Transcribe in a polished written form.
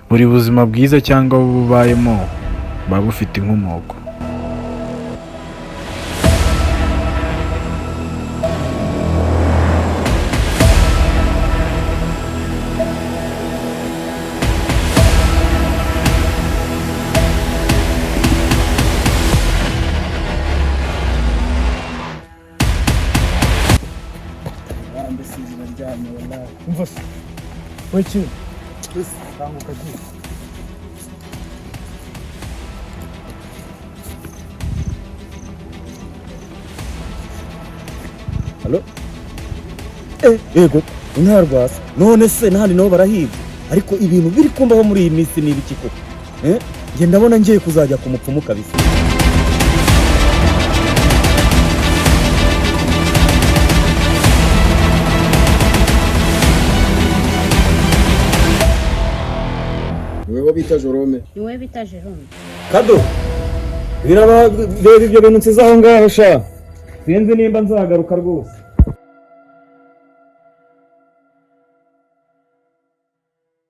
Buri buzima bwiza cyangwa bubayemo buba bufite inkomoko. Umva se, we kintu kanguka agiye. Halo? Eh, yego, intarwasa. None se nahandi nabo barahiga. Ariko ibintu biri kumbaho muri iyi minsi ni ibiki koko? Eh? Njye ndabona ngiye kuzajya ku mupfumu kabisa. Niwe bita Jerome. Niwe bita Jerome. Kado. Biraba reba ibyo bintu nsize aho ngaho sha. Sinzi nimba nzagaruka rwose.